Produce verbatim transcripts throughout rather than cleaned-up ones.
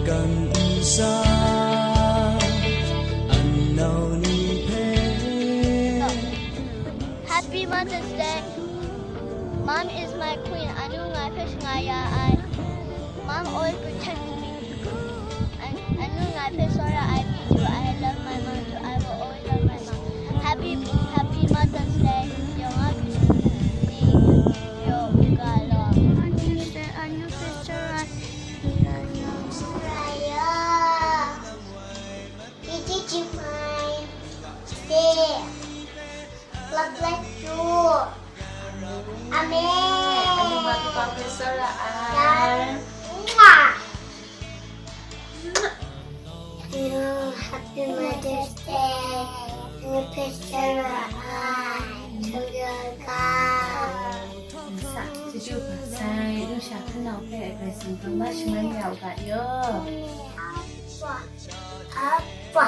Kan nsa, anau ni hpe. Happy Mother's Day. Mom is my queen. Anu ngai hpe shangai ya ai. Mom always protect me. An-, anu ngai hpe tsawra ai, me too. I love my mom too. I will always love my mom. Happy, happy Mother's Day. Yawng a, ni, yo, ga lo. Mother's Day, anu hpe tsawra ai. Amen. Amen. Mwah. Happy Mother's Day. Happy Mother's Day. Sa, chyeju kaba sai, lusha hpunau hpe Karai Kasang hpe shaman ya u ga yaw. Apa? Apa?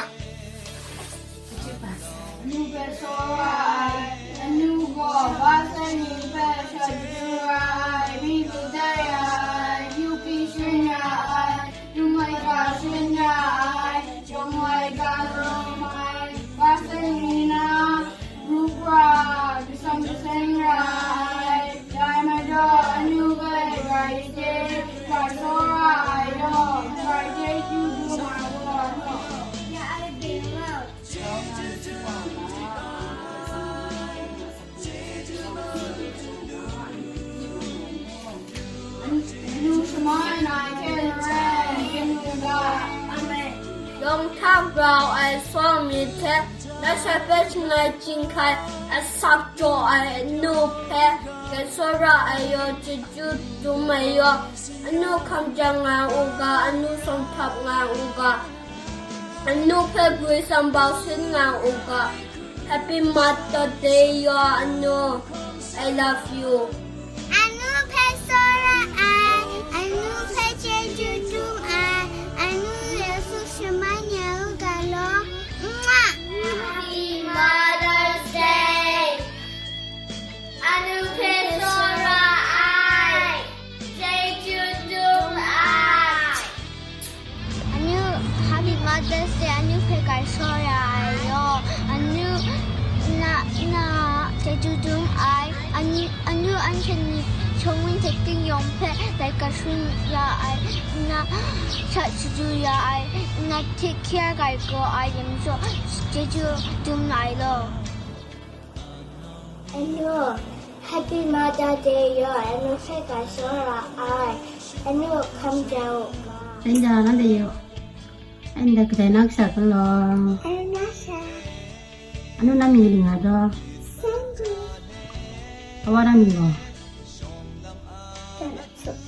Chyeju kaba sai. Anu hpe tsawra ai, anu gaw ba sai ni hpe shut du ra ai, mi du dai ai, yu pyi sharin ra ai, Yu mai ga sharin ra ai, yawng mai ga lawm ai, ga sharin na, ru pra, gasam gaseng ra ai, dai majaw anu hpe grai chye, grai tsawra ai gaw, grai chyeju dum ai gaw, Yawng hta grau ai tsawm myit hte, na sha hpe shangai chyinghkai asak jaw ai anu hpe, grai tsawra ai yaw, chyeju dum ai yaw, anu hkam jang nga u ga, anu sawng htap nga u ga, anu hpe bwi sambau sin nga u ga. Happy Mother Day, yaw anu. I love you. Anu hpe tsawra ai, anu hpe chyeju dum ai, anu Yesu shaman ya u ga law. Mwah! Happy Mother's Day. Anu hpe tsawra ai, chyeju dum ai. Anu, Happy Mother's Day, anu hpe grai tsawra ai yaw, anu, na, na, chyeju dum ai, anu, anu anhte ni, shawng nhtoi ting yawng hpe, grai grai sharin ya ai, na, sha chyeju ya ai, na, take care grai gaw ai, lam jaw, chyeju dum ai law. Anu, Happy Mother Day yaw, anu hpe grai tsawra ai, anu hkam ja u ga. Hkam ja, nanhte yaw. Ai, ndai kadai na kasha galaw? Anu na sha. Anu na mying ling nga daw? Sandy. Awa na mying gaw? Sandy.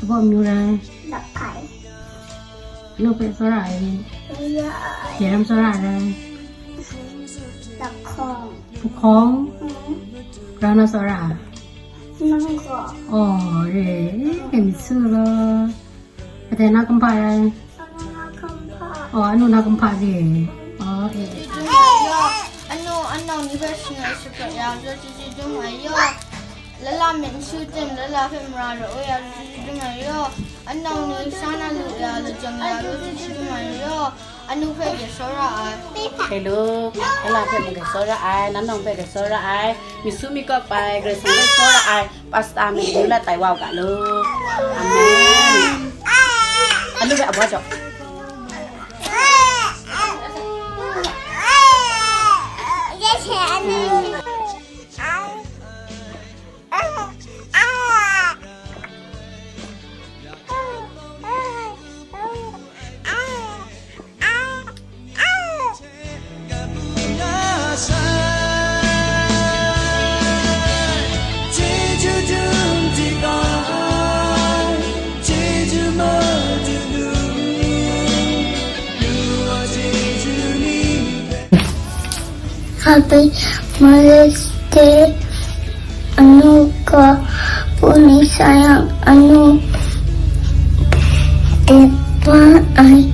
Kabaw amyu rai? Laphai. Anu hpe tsawra ai? Tsawra ai. Jairam tsawra ai rai? Lahkawng. Lahkawng? Mm. Grau na tsawra ai? Nang gaw. Aw, re, e, myit su law. Kadai na kumhpa rai? Anu na kumhpa. Aw, anu na kumhpa re. Aw, e. Anu, anau ni hpe shangai shaprat ya, chyeju dum ai yaw. Lala myit n shu tim, lala hpe mara ra-o ya, chyeju dum ai yaw. Anau ni sha na lu ya, lajang ya, chyeju dum ai yaw. Anu hpe grai tsawra ai. Hkye lu, lala hpe mung grai tsawra ai, nanawng hpe grai tsawra ai, myit su myit kawp ai, Karai Kasang hpe tsawra ai, pasta myit yu lat tai wa u ga lu. Amen. Anu hpe abwa jaw. Happy Mother's Day. Anu gaw puni sayang, anu dep wa ai,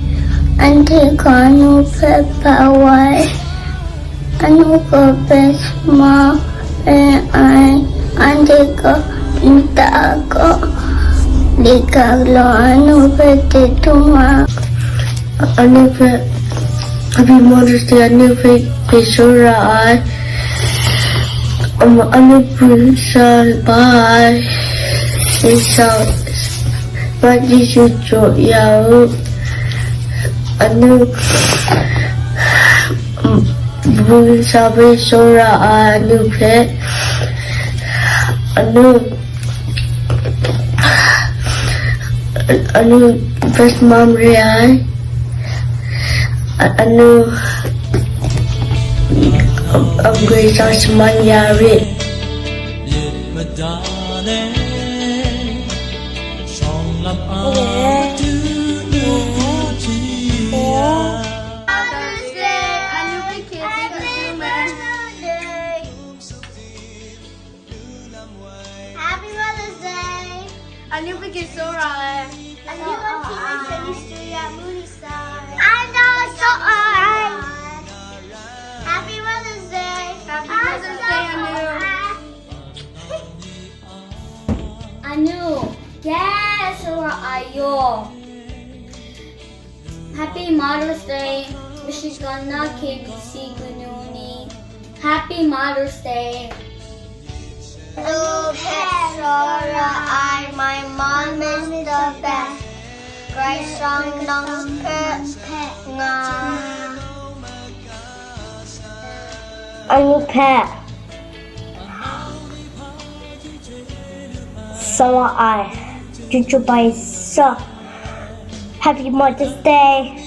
anhte gaw anu hpe bau ai, anu gaw best mom re ai, anhte gaw nta gaw Li gang long anu hpe tit htum ma. Anu hpe, Happy Mother's Day anu hpe, hpe tsawra ai. Ama anu pun sa ba ai. Isa, ba Jisu jaw ya u. Anu, pun sa hpe tsawra ai anu hpe. Anu, anu best mom re ai. A-, anu, um, um, Grace Arsaman Yari. Happy Mother's Day. Anu hpe tsawra ai. Anu hpe tsawra ai. Anu hpe tsawra ai. Happy Mother's Day. Happy Mother's Day, Anu. Anu, yes, tsawra ai yo. Happy Mother's Day, Michigan na K B C kanu ni. Happy Mother's Day. Anu hpe tsawra ai, my mom is the best. Karai Kasang nang hpe nga. Anu hpe tsawra ai. Juju bai sa. Happy Mother's Day.